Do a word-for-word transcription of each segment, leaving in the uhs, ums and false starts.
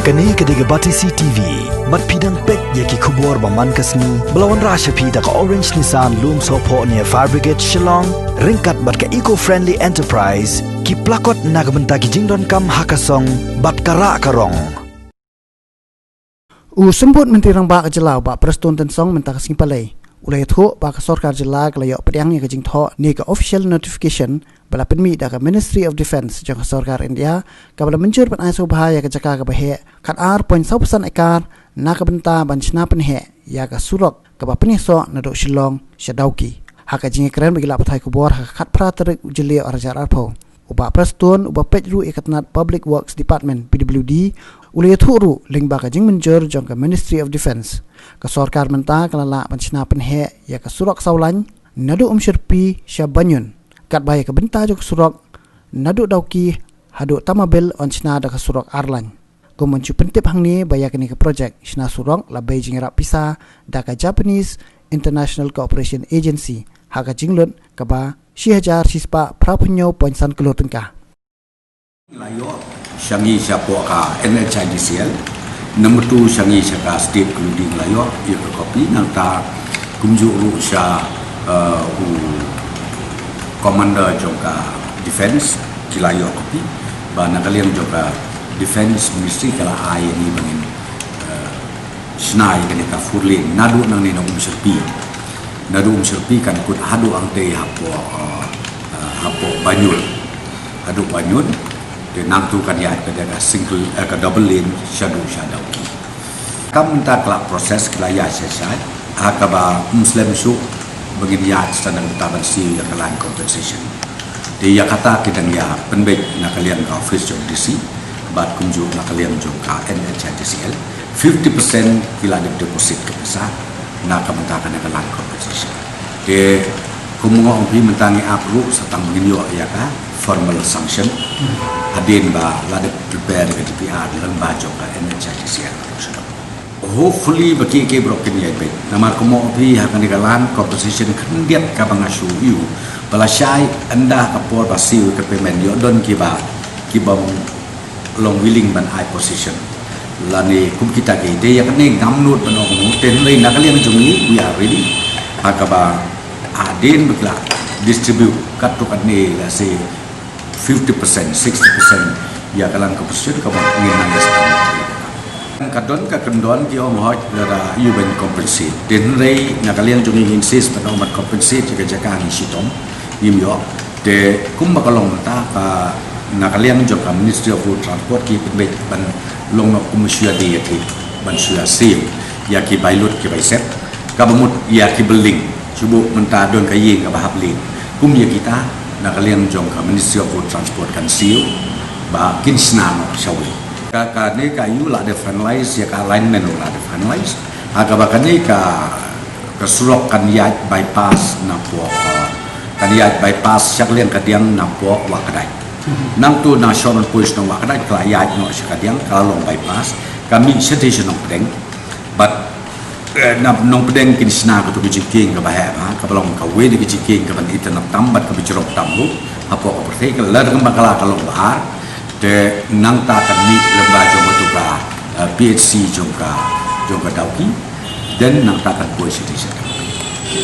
Kane ka dei ka Batesi T V. Bad phi dang peit ïa ki khubor ba man ka sngi ba la wanrah sha phi da ka Orange Nissan Lumsohphoh near Fire Brigade Shillong, ryngkat bad ka Eco Friendly Enterprise, ki plakot na ka bynta ki jingdonkam ha ka song bad ka rah ka rong. U Symbud Myntri Rangbah ka jylla u Bah Prestone Tynsong mynta ka sngi Palei u la ïathuh ba ka sorkar jylla ka la ïoh pdiang ïa ka jingthoh ne ka official notification ba la pynmih da ka Ministry of Defence jong ka sorkar India, kaba la mynjur ban ai sngewbha ïa ka jaka kaba heh khatar point saw phew san ekar na ka bynta ban shna pynheh ïa ka surok kaba pynïasoh naduh Shillong sha Dawki. Ha ka jingïakren bad ki lad pathai khubor ha ka khatphra tarik u Jylliew arhajar arphew, u Bah Prestone, uba peit ruh ïa ka tnat Public Works Department, P W D, u la ïathuh ruh lyngba ka jingmynjur jong ka Ministry of Defence, ka sorkar mynta ka la lah ban shna pynheh ïa ka surok saw lane naduh Umshyrpi sha Banyun, katba ïa ka bynta jong ka surok naduh Dawki haduh Tamabil yn shna da ka surok ar lane. Kum ban shu pyntip hangne ba ïa kane ka projek shna surok la bei jingïarap pisa da ka Japanese International Cooperation Agency ha ka jinglut kaba shi hajar shispah phra phew hynñiew point san klur tyngka. La ïoh sha ngi shapoh ka N H I D C L, number two sha ngi sha ka State Kaludi la ïoh ïa ka copy. Nangta kumjuh ruh sha, eh, u Commander jong ka Defence ki la ïoh copy, ba na ka liang jong ka Defence Ministry ka la ai ïa ngi ba ngin, eh, shna ïa kane ka four lane naduh nangne na Umshyrpi. Naduh Umshyrpi kan kut haduh hangtei hapoh, eh, eh, hapoh Banyun. Haduh Banyun. Te nangtu kan ïaid ka dei ka single, eh, ka double lane shaduh sha Dawki. Ka mynta ka la process ka la ïaid shai shai, ha kaba ym slem shuh ba ngin ïaid sa na ka bynta ban siew ïa ka land compensation. Te ïa kata ki dang ïa pynbeit na ka liang ka office jong D C bad kumjuh na ka liang jong ka N H I D C L. Fifty percent ki la dep deposit ka pisa na ka bynta kane ka land compensation. Te kum nga ong phi mynta ngi ap ruh sa tang ba ngin ïoh ïa ka formal sanction. Hadien ba la dep prepare ka D P R lyngba jong ka N H I D C L. Hopefully ba ki ki brok kin ïa beit. Namar kum ong phi ha kane ka land compensation khyndiat kaba nga shu ïohi ba la shai ynda ka por ba siew ka payment ïoh don kiba, kiba long willing ban ai position. Lane kum kita ki te ïa kane ngam nud ban ong nud, te hynrei na ka liang jong ngi we are ready. Ha kaba hadien ba ki la distribute katto katne, let's say, fifty percent, sixty percent ïa ka land compensation kaba ngin nang ïa sdang. Ka don ka kyndon ki ong hooid lada ïoh ban compensate. Te hynrei na ka liang jong ngi ngin insist ban ong ban compensate ïa ka jaka ngi shitom, ngim ïoh. Te kumba ka long mynta ka, na ka liang jong ka Ministry of Road Transport ki pynbeit ban long noh kum shu ïa die ïa ki ban shu ïa siew ïa ki bai lut ki bai sep. Kaba mut ïa ki building, shu buh mynta don ka ïing kaba hap lane. Kum ïa kita na ka liang jong ka Ministry of Road Transport kan siew ba kin shna noh shawei. Ka, kane ka ïu la dep finalize, ïa ka alignment la dep finalize. Ha kaba kane ka, ka surok kan ïaid bypass napoh, uh, kan ïaid bypass sha ka liang ka diang napoh Wahkdai. Nangtu na Sherman Point na Wahkdai ka la ïaid noh sha ka diang ka la long bypass, ka mih shatei sha Nongpdeng. Bad, eh, na Nongpdeng kin shna katu ka jingkieng kaba heh bha, kaba long kawei na ka jingkieng kaban itynnad tam bad kaba jrong tam ruh hapoh ka pyrthei. Ka la dang ba ka la ka long ba ar. Te nangta kan mih lyngba jong katu ka, eh, P H C jong ka, jong ka Dawki. Then nangta kan poi shatei sha Dawki.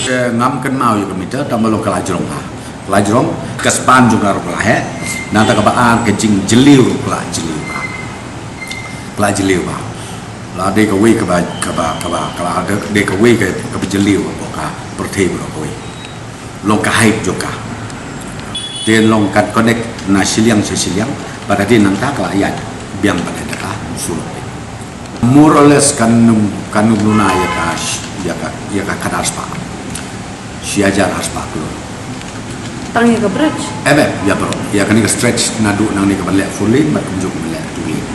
Te ngam kynmaw ïa ka meter, tang ba long ka la jrong bha. Ka la jrong, ka span jong ka ruh ka la heh. Nangta kaba ar ka jingjylliew ruh ka la jylliew bha. Ka la jylliew bha. La dei kawei kaba, kaba, kaba, ka la dei kawei ka, kaba jylliew hapoh ka pyrthei baroh kawei. Long ka height jong ka. Te long kan connect na shiliang sha shiliang, bad hadien nangta ka la ïaid biang bad da ka surok. More or less kan ym, kan ym duna ïa ka, ïa ka, ïa ka khatar spah. Shi hajar ar spah klur. Tang ïa ka bridge? Em, em, ïa baroh. Ïa kane ka stretch naduh nangne kaban leh four lane bad kumjuh kaban leh two lane.